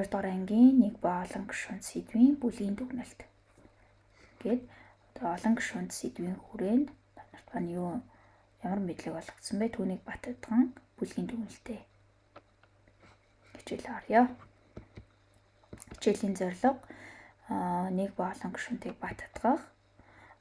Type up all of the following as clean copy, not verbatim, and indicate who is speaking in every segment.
Speaker 1: 2 дугаар ангийн 1 ба олон гишүүн сэдвийн бүлгийн дүгнэлт. Гээд одоо олон гишүүн сэдвийн хүрээнд та нарт маань юу ямар мэдлэг олгогдсон бэ? Түүнийг батдган бүлгийн дүгнэлтээ хичээл оръё. Хичээлийн зорилго: 1 ба олон гишүүнтийг батдгах,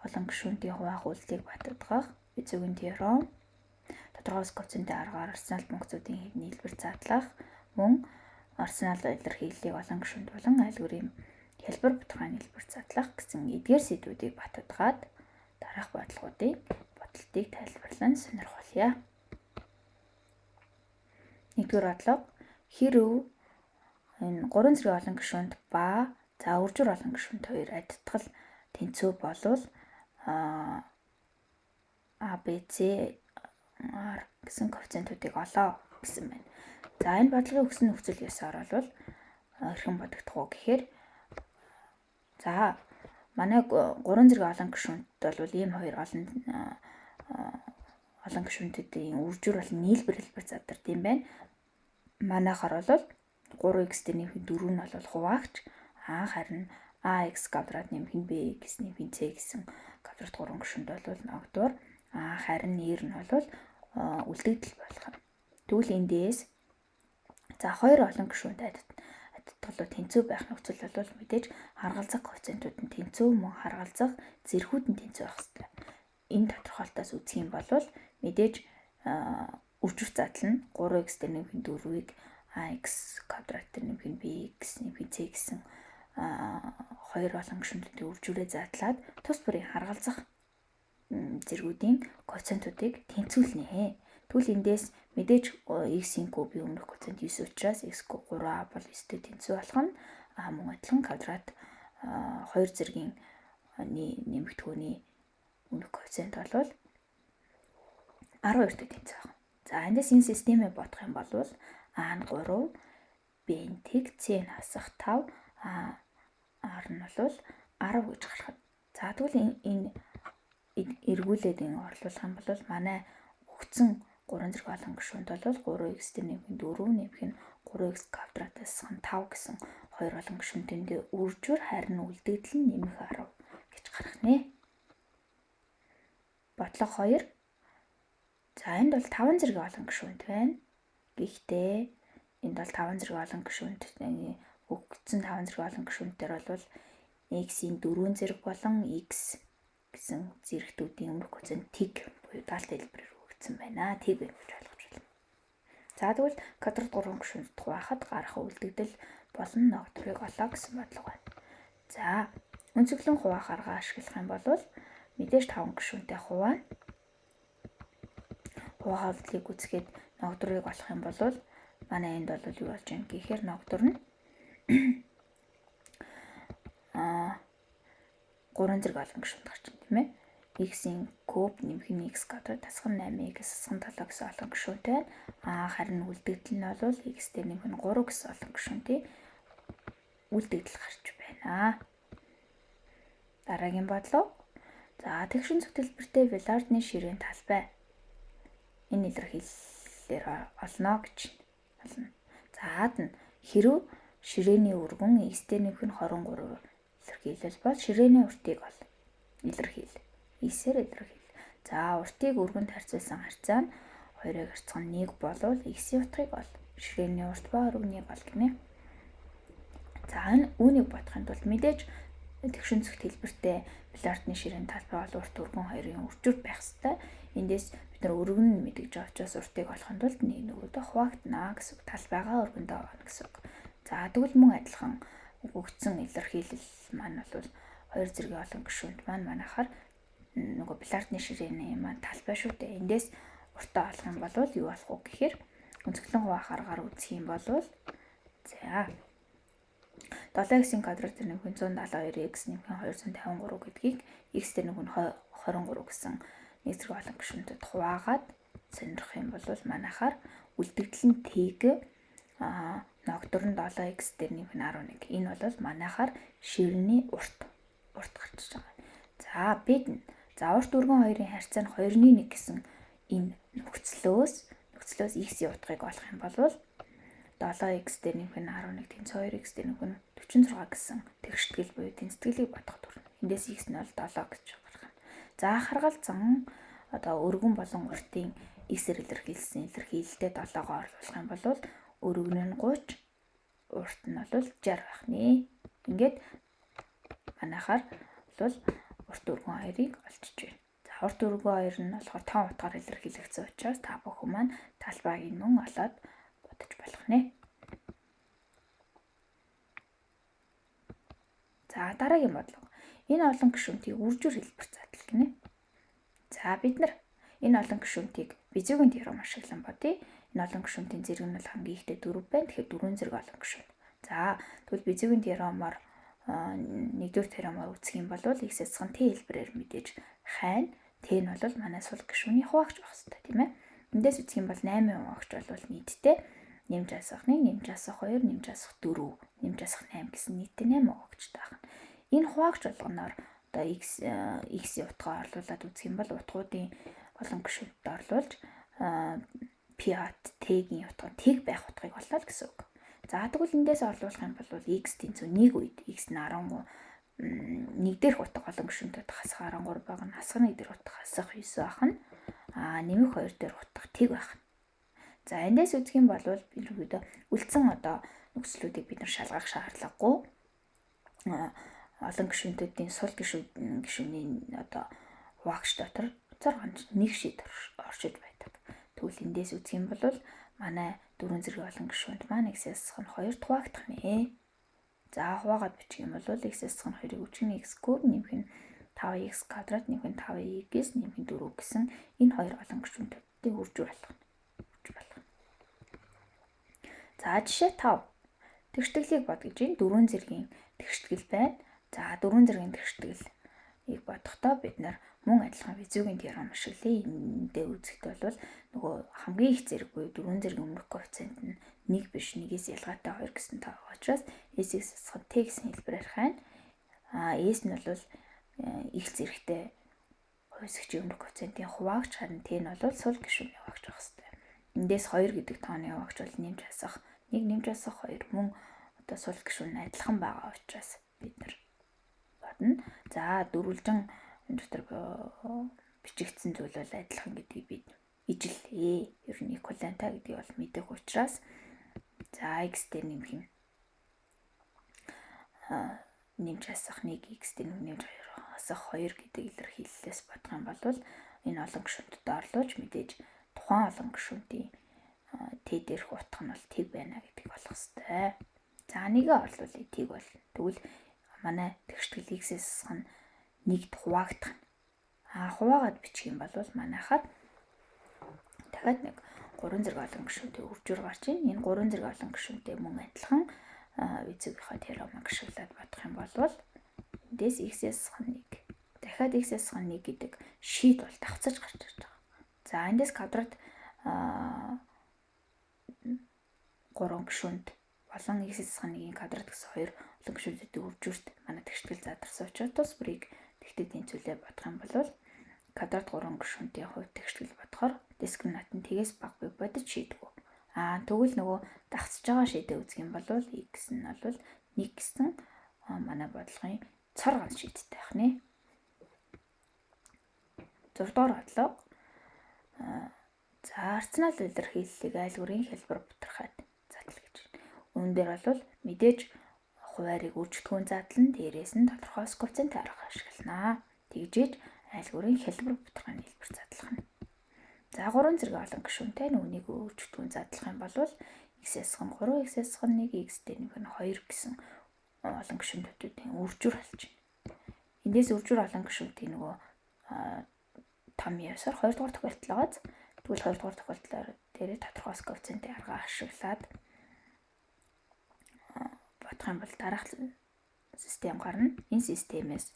Speaker 1: олон гишүүнтийн хуваах үйлдэлийг батдгах, Бизүгийн теорем, тодорхой коэффициентийн аргаар рационал функцүүдийн нийлбэр задлах, мөн рационал илэрхийллийг олон гишүүнд болон алгоритм хялбар бутгааны нийлбэр задлах гэсэн эдгээр сэдвүүдийг батдгаад дараах бодлогоодын бодлолтыг тайлбарлан сонирхолъё. Нэгдүгээр бодлого: хэрв энэ гурван зэргийн олон гишүүнд ба за үржир олон гишүүнд хоёр адитгал тэнцүү болвол А, Б, С, R гэсэн коэффициентүүдийг олоо гэсэн байна. За, энэ бодлогын өгсөн нөхцөл ёсоор бол хэрхэн бодогдох вэ гэхээр, за, манай гурван зэрэг олон гишүүнт бол ийм хоёр олон олон гишүүнтүүдийн үржир бол нийлбэр хэлбэр задард юм байна. Манайхаар бол 3x дээр нэмэх 4 нь бол хуваагч, харин ax квадрат нэмэх нь bx нэмэх нь c гэсэн квадрат 3 гишүүнд бол ногдуур, харин нэр нь бол үлдэгдэл болох юм. Тэгвэл эндээс за хоёр олон гишүүнт адитгалуу тэнцүү байх нөхцөл бол мэдээж харгалзах коэффициентүүд нь тэнцүү, мөн харгалзах зэргүүд нь тэнцүү байх хэрэгтэй. Энэ тодорхойлолтоос үзэх юм бол мэдээж үржих задал нь 3x дээр нэмэх нь 4-ийг ax квадрат дээр нэмэх нь bx нэмэх нь c гэсэн хоёр олон гишүүнтүүдийн үржүүрээ задлаад тус бүрийн харгалзах зэргүүдийн коэффициентуудыг тэнцвүүлнэ. Тэгвэл эндээс мэдээж x-ийн кубын өмнөх коэффициент 9 учраас x куб 3a бол 9-тэй тэнцүү болох нь, а мөн адилхан квадрат хоёр зэргийн нэмэгдхүүний өмнөх коэффициент бол 12-тэй тэнцүү байна. За, эндээс энэ системээ бодох юм бол а нь 3, b нь тэг, c нь хасах 5, а r нь бол 10 гэж гарах. За, тэгвэл энэ эргүүлээд энэ орлуулах юм бол манай өгсөн 3 зэрэг олон гишүүнд бол 3x дээр нэмэх нь 4 нэмэх нь 3x квадратаас 5 гэсэн хоёр олон гишүүнтэндээ үржвэр харин үлдэгдэл нь нэмэх 10 гэж гарах нэ. Бодлого 2. За, энд бол 5 зэрэг олон гишүүнт байна. Гэхдээ энд бол 5 зэрэг олон гишүүнт, өгсөн 5 зэрэг олон гишүүнтээр бол x-ийн 4 зэрэг болон x гэсэн зэрэгтүүдийн өмнөх коэффициент тэг буюу даалт хэлбэрээр өгөгдсөн байна. Тэг байна гэж ойлгож байна. За, тэгвэл квадрат 3 гишүүнд хуваахад гарах үлдэгдэл болон ногдорыг олоо гэсэн бодлого байна. За, өнцөглөн хуваах арга ашиглах юм бол мэдээж 5 гишүүнтэй хуваана. Хуваах үйлдлийг үзэхэд ногдорыг олох юм бол манай энд бол юу болж байна гэхээр ногдор нь 3 зэрэг олон гишүүнд гарч байна, тийм ээ. X-ийн куб нэмэх нь x квадрат тасах нь 8x хасах нь 7 гэсэн олон гишүүнтэй байна. А харин үлдэгдэл нь бол x дээр нэмэх нь 3 гэсэн олон гишүүнтэй үлдэгдэл гарч байна. Дараагийн бодлого. За, тэгшин зүг төлбөртэй Вилардны ширээн талбай. Энэ илэрхийллээр олно гэж олно. За, ад нь хэрв ширээний өргөн x дээр нэмэх нь 23 илэрхийлэл бол ширээний уртыг ол. Илэрхийл. 9-ээр илэрхийл. За, уртыг өргөнд харьцуулсан харьцаа нь 2-ыг харьцах нь 1 болвол x-ийн утгыг ол. Ширээний урт ба өргөнийг ол гинэ. За, энэ үүнийг бодохын тулд мэдээж тэгшин зүгт хэлбэртэй бильярдны ширээн талбай бол урт өргөн хоёрын үржир байх ёстой. Эндээс бид нар өргөн нь мэдгэж байгаа учраас уртыг олохын тулд нэг нөгөөдөө хуваагдана гэсэн үг. Талбайгаа өргөндөө хуваана гэсэн үг. За, тэгвэл мөн адилхан өгөгдсөн илэрхийлэл маань бол хоёр зэргийн олон гишүүнд маань манайхаар нөгөө бильярдны ширээний маань талбай шүү дээ. Эндээс уртаа олох юм бол юу болох вэ гэхээр өнцөглөн хуваах аргаар үзэх юм бол, за, 7x-ийн квадрат дээр нэмэх 172x нэмэх 253 гэдгийг x дээр нэмэх 23 гэсэн нэг зэрэг олон гишүүнтэд хуваагаад сонирхох юм бол манайхаар үлдэгдэл нь тэг, ногдор нь 7x дээр нэмэх нь 11. Энэ бол манайхаар ширний урт гарч байгаа. За, бид за урт өргөн хоёрын харьцаа нь 2-1 гэсэн энэ нөхцлөөс x-ийн утгыг олох юм бол 7x дээр нэмэх нь 11 тэнцүү 2x дээр нэмэх нь 46 гэсэн тэгштгэл буюу тэнцэтгэлийг бодоход хүрнэ. Эндээс x нь бол 7 гэж гарах нь. За харгалзан одоо өргөн болон уртын x-ээр илэрхийлсэн илэрхийлэлдээ 7-гоо орлуулах юм бол өргөн нь 30, урт нь бол 60 байх нэ. Ингээд манайхаар бол урт өргөн хоёрыг олчиж байна. За урт өргөн хоёр нь болохоор тоон утгаар илэрхийлэгдсэн учраас та бүхэн маань талбайг нь мөн олоод бодож болох нэ. За дараагийн бодлого. Энэ олон гишүүнтийг үржүүр хэлбэр задлал гинэ. За бид нар энэ олон гишүүнтийг Бизүүгийн теорем ашиглан бодъё. Энэ олон гишүүнтийн зэрэг нь бол хамгийн ихтэй 4 байна. Тэгэхээр 4 зэрэг олон гишүүн. За тэгвэл Бизүүгийн теоремоор нэгдүгээр теоремоор үзэх юм бол x эсэх нь t хэлбэрээр мэдээж хайна. T нь бол манай сул гишүүний хуваагч байх хэрэгтэй, тийм ээ. Эндээс үзэх юм бол 8 хуваагч бол нийтдээ нэмж асах 1, нэмж асах 2, нэмж асах 4, нэмж асах 8 гэсэн нийтдээ 8 хуваагчтай байна. Энэ хуваагч болгоноор одоо x-ийн утгаа орлуулад үзэх юм бол утгуудын олон гишүүнтэд орлуулж p hat t-гийн утга нь тэг байх утгыг олно л гэсэн үг. За тэгвэл эндээс орлуулах юм бол x тэнцүү 1 үед x нь 13 нэг дээрх утга олон гишүүнтэд хасах 13 байгаа нь хасах 1 дээр утга хасах 9 байх нь нэмэх 2 дээр утга тэг байх нь. За эндээс үзэх юм бол бид ерөөдөө үлдсэн одоо нөхцлүүдийг бид нар шалгах шаардлагагүй. Олон гишүүнтүүдийн сул гишүүний одоо хуваагч дотор 6 нэг шид оршиж байдаг. Тэгвэл эндээс үзэх юм бол манай дөрвөн зэрэг олон гишүүнд маань x ясах нь 2 хуваагдах нэ. За хуваагаад бичих юм бол x ясах нь 2-ыг үчиг нь x куб нэмэх нь 5x квадрат нэмэх нь 5x нэмэх нь 4 гэсэн энэ хоёр олон гишүүнтүүдийн үржүүр болох нь. За жишээ 5. Тэгшгэлийг бод гэж энэ дөрвөн зэргийн тэгштгэл байна. За дөрвөн зэргийн тэгшгэлийг бодохдоо бид нар мөн адилхан Визүүгийн теорем ашиглая. Эндээ үзэхэд бол нөгөө хамгийн их зэрэг буюу дөрвөн зэргийн өмнөх коэффициент нь 1 биш 1-ээс ялгаатай 2 гэсэн тоо учраас S-ийг засах нь T гэсэн хэлбэрээр хайна. S нь бол их зэрэгтэй хувьсгчийн өмнөх коэффициентийн хуваагч, харин T нь бол сул гишүүний хуваагч байх хэрэгтэй. Эндээс 2 гэдэг тооны хуваагч бол нэмж хасах 1 нэмж хасах 2 мөн одоо сул гишүүн адилхан байгаа учраас бид нар бодно. За дөрвөлжин энэ дотор бичигдсэн зүйл бол адилхан гэдгийг бид ижил. Ер нь эквивалентаа гэдгийг бол мэдэх учраас за x дээр нэмэх нь нэмж хасах 1 x дээр нэмж хасах 2 гэдэг илэрхийллээс бодох юм бол энэ олон гишүүнтэд орлуулж мэдээж тухайн олон гишүүнтийн t дээрх утга нь бол тэг байна гэдгийг олох хэрэгтэй. За нэгээ орлуулъя тэг бол тэгвэл манай тэгштгэл x-ээс засах нь нэгд хуваагдах нь. Хуваагаад бичих юм бол манайхаар дахиад нэг 3 зэрэг олон гишүүнтэй үржүүр гарч ийн. Энэ 3 зэрэг олон гишүүнтэй мөн адилхан Визүүгийнхаа теоремыг ашиглаад бодох юм бол эндээс x-ээс засах нь 1. Дахиад x-ээс засах нь 1 гэдэг шийд бол давхцаж гарч ирж байгаа. За эндээс квадрат 3 гишүүнд болон x-ээс засах нь 1-ийн квадрат гэсэн хоёр олон гишүүнүүдийн үржүүрт манай тэгштгэл задарсан учраас тус бүрийг тэгтээ тэнцвүүлээ бодох юм бол квадрат 3 гишүүнтийн хувь тэгштгэл бодохоор дискриминант нь тэгээс бага буй бодит шийдэггүй. Тэгвэл нөгөө давхцаж байгаа шийдээ үзэх юм бол x нь бол 1 гэсэн манай бодлогын цор ганц шийдтэй байх нэ. 6 дугаар бодлого. За арсенал илэрхийллийг айлгүрийн хэлбэр бутархаад задлал гэж байна. Үүн дээр бол мэдээж хуваарийг үржигдэхүүн задлан дээрээс нь тодорхой коэффициент арга ашигланаа. Тэгжээж айлгүрийн хэлбэр бутархааны хэлбэр задлах нь. За 3 зэрэг олон гишүүнтэй нүгнийг үржигдэхүүн задлах юм бол x ясах нь 3, x ясах нь 1, x дээр нэмэх нь 2 гэсэн олон гишүүнтүүдийн үржүүр болж байна. Эндээс үржүүр олон гишүүнтийн нөгөө том ёсоор 2 дугаар тохиолдол байгааз тэгвэл 2 дугаар тохиолдлоор дээрээ тодорхой коэффициентийн арга ашиглаад бодох юм бол дараах систем гарна. Энэ системээс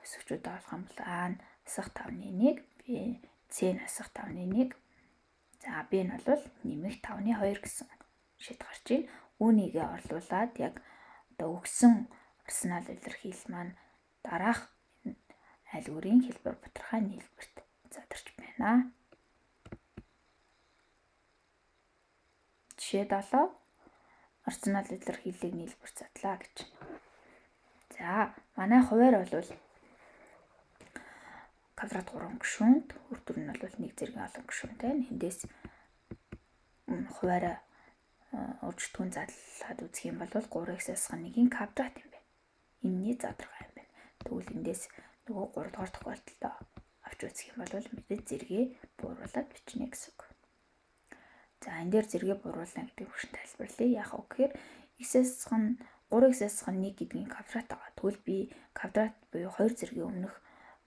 Speaker 1: өсөгчүүд олох юм бол А нь хасах 5-ны 1, Б С нь хасах 5-ны 1. За Б нь бол нэмэх 5-ны 2 гэсэн шид гарч ийн. Үүнийгээ орлуулад яг одоо өгсөн арсенал илэрхийлэл маань дараах айлгүрийн хэлбэр бутархай нийлбэрт задарч байна. Жишээ 7. Орцнол илэрхийллийг нийлбэр задлаа гэж. За, манай хуваар бол квадрат 3 гишүүнд, үр дүр нь бол нэг зэргийн олон гишүүнтэй. Эндээс хуваараа өржтгүн задлаад үзэх юм бол 3x асах 1-ийн квадрат юм байна. Энэний задаргаа юм байна. Тэгвэл эндээс нөгөө 3 дугаар тохиолдолд авч үзэх юм бол мэдээж зэрэгээ бууруулад бичнэ гэсэн үг. За, энэ дээр зэрэгээ бууруулна гэдэг хөшин тайлбарлая. Яг уу гэхээр x-ээс нь 3x асах 1 гэдгийн квадрат байгаа. Тэгвэл би квадрат буюу 2 зэргийн өмнөх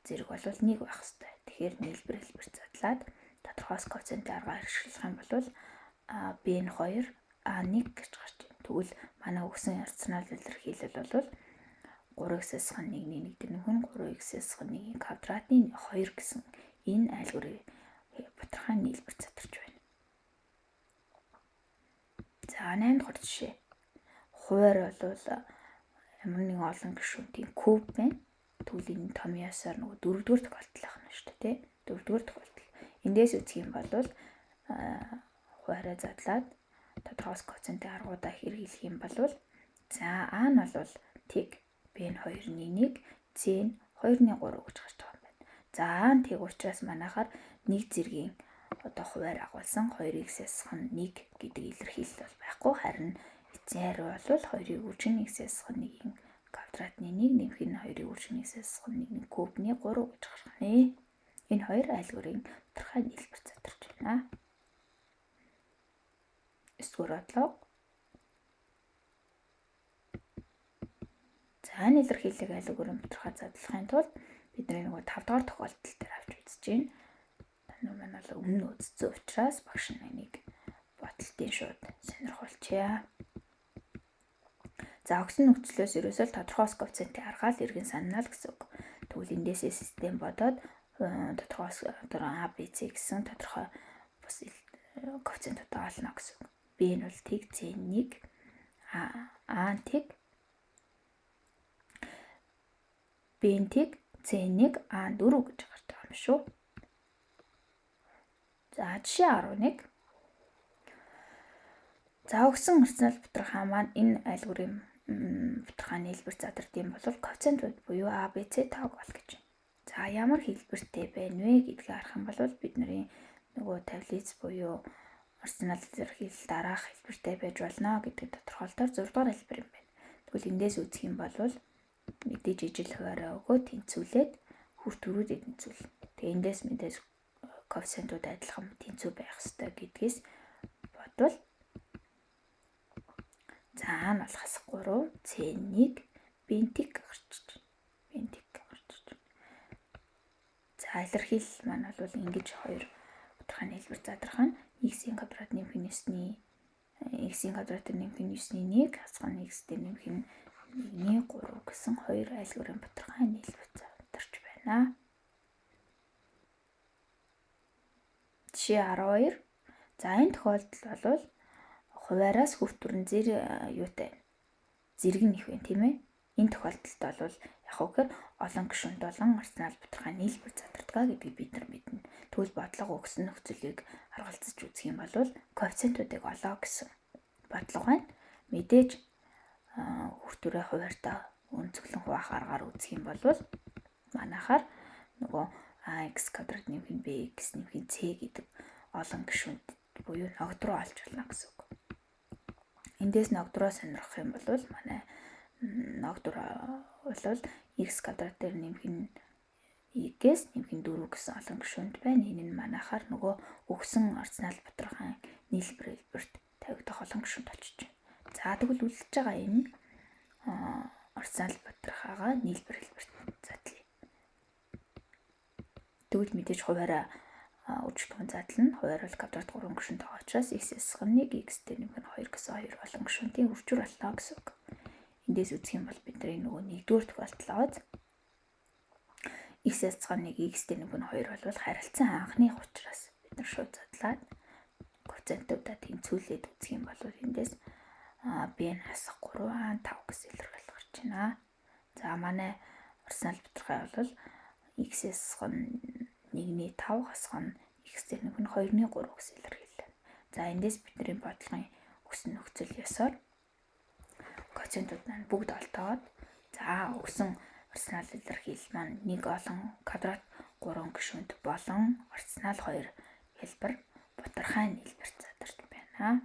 Speaker 1: зэрэг бол 1 байх ёстой. Тэгэхээр нийлбэр хэлбэр задлаад тодорхой коэффициентийн аргаар ашиглах юм бол b нь 2, a 1 гэж гарч байна. Тэгвэл манай өгсөн рационал илэрхийлэл бол 3x асах 1-ний 1 дээр нэмэх нь 3x асах 1-ийн квадратны 2 гэсэн энэ айлгуурыг бутархай нийлбэр задарч байна. За, 8 дугаар жишээ. Хуваар бол ямар нэгэн олон гишүүнтийн куб байна. Тэгвэл энэ томьёосоор нөгөө 4-р тохиолдол ахна шүү дээ, тий? 4-р тохиолдол. Эндээс үзэх юм бол хуваараа задлаад тодорхой коэффициентийн аргуудаа хэрэглэх юм бол за А нь бол тэг, Б нь 2-ны 1, С нь 2-ны 3 гэж гарч байгаа юм байна. За, А нь тэг учраас манайхаар нэг зэргийн одоо хуваар агуулсан 2x асах нь 1 гэдэг илэрхийлэл бол байхгүй. Харин эцсийн хариу бол 2-ыг үржин x асах 1-ийн квадратны 1 нэмэх нь 2-ыг үржин x асах 1-ний кубны 3 гэж гарах нэ. Энэ хоёр айлгуурын тодорхой нийлбэр задарч байна. 9-р бодлого. За, энэ илэрхийллийг айлгуурын тодорхой задлахын тулд бидний нөгөө 5 дугаар тохиолдол дээр авч үзэж байна. Тань маань бол өмнө үзсэн учраас багш нэг бодолтын шууд сонирхолчээ. За, огсон нөхцлөөс ерөөсөө тодорхой коэффициентийн аргаал эргэн санана л гэсэн үг. Тэгвэл эндээсээ систем бодоод тодорхой одоо А, Б, С гэсэн тодорхой бус коэффициентуудаа олно гэсэн үг. Б нь бол тэг, С 1, А нь тэг, Б нь тэг, С 1, А нь 4 гэж гарч байгаа юм шүү. За, жишээ 11. За, өгсөн рационал бутархаа маань энэ айлгуурын бутархаа нийлбэр задард юм бол коэффициентууд буюу А, Б, С тоог ол гэж. За, ямар хэлбэртэй байна вэ гэдгийг харах юм бол бидний нөгөө таблиц буюу рационал илэрхийлэл дараах хэлбэртэй байж болно гэдэг тодорхойлолтоор 6 дугаар хэлбэр юм байна. Тэгвэл эндээс үзэх юм бол мэдээж ижил хуваараа өгөө тэнцвүүлээд хүр төрүүдэд тэнцвүүл. Тэгээ эндээс мэдээж коэффициентууд адилхан тэнцүү байх ёстой гэдгээс бодвол за А нь бол хасах 3, С 1, Б тэг гарч. Б тэг гарч. За, илэрхийлэл маань бол ингэж хоёр тодорхой нийлбэр задрах нь x-ийн квадрат нэмэх нь 9-ний x-ийн квадрат нэмэх нь 9-ний 1 хасах нь x дээр нэмэх нь 1-ний 3 гэсэн хоёр айлгуурын тодорхой нийлбэр задарч байна. Жишээ 12. За, энэ тохиолдолд бол хуваараас хүртүрэн зэр юутай зэрэг нь их байна, тийм ээ. Энэ тохиолдолд бол яг уу гэхээр олон гишүүнт болон рационал бутархай нийлбэр задардгаа гэдгийг бид нар мэднэ. Тэгвэл бодлого өгсөн нөхцөлийг харгалзаж үзэх юм бол коэффициентуудыг олоо гэсэн бодлого байна. Мэдээж хүртүрээ хуваартай өнцөглөн хуваах аргаар үзэх юм бол манайхаар нөгөө ax квадрат нэмэх нь bx нэмэх нь c гэдэг олон гишүүнт буюу ногд руу олж болно гэсэн үг. Эндээс ногд руу сонирхох юм бол манай ногд руу бол x квадрат дээр нэмэх нь y-ээс нэмэх нь 4 гэсэн олон гишүүнт байна. Энэ нь манайхаар нөгөө өгсөн рационал бутархайн нийлбэр хэлбэрт тавигдах олон гишүүнт очиж байна. За, тэгвэл үлдэж байгаа энэ рационал бутархаагаа нийлбэр хэлбэрт задлаа. Тэгвэл мэдээж хуваараа үржигдэн задлана. Хуваар бол квадрат 3 гишүүнт байгаа учраас x асах нь 1, x дээр нэмэх нь 2 гэсэн хоёр олон гишүүнтийн үржүүр болно гэсэн үг. Эндээс үзэх юм бол бидний нөгөө 1-р тохиолдол аваад x асах нь 1, x дээр нэмэх нь 2 бол харилцан анхных учраас бид нар шууд задлаад коэффициентуудаа тэнцвүүлээд үзэх юм бол эндээс b нь хасах 3, а 5 гэсэн илэрхийлэл гарч байна. За, манай рационал бутархай бол x асах нь 1-ний 5 хасах нь x дээр нэмэх нь 2-ны 3 гэсэн илэрхийлэл. За, эндээс бидний бодлогын өгсөн нөхцөл ёсоор Коэффициентууд маань бүгд олдоод, за, өгсөн рационал илэрхийлэл маань нэг олон квадрат 3 гишүүнт болон рационал 2 хэлбэр бутархай нийлбэр задарч байна.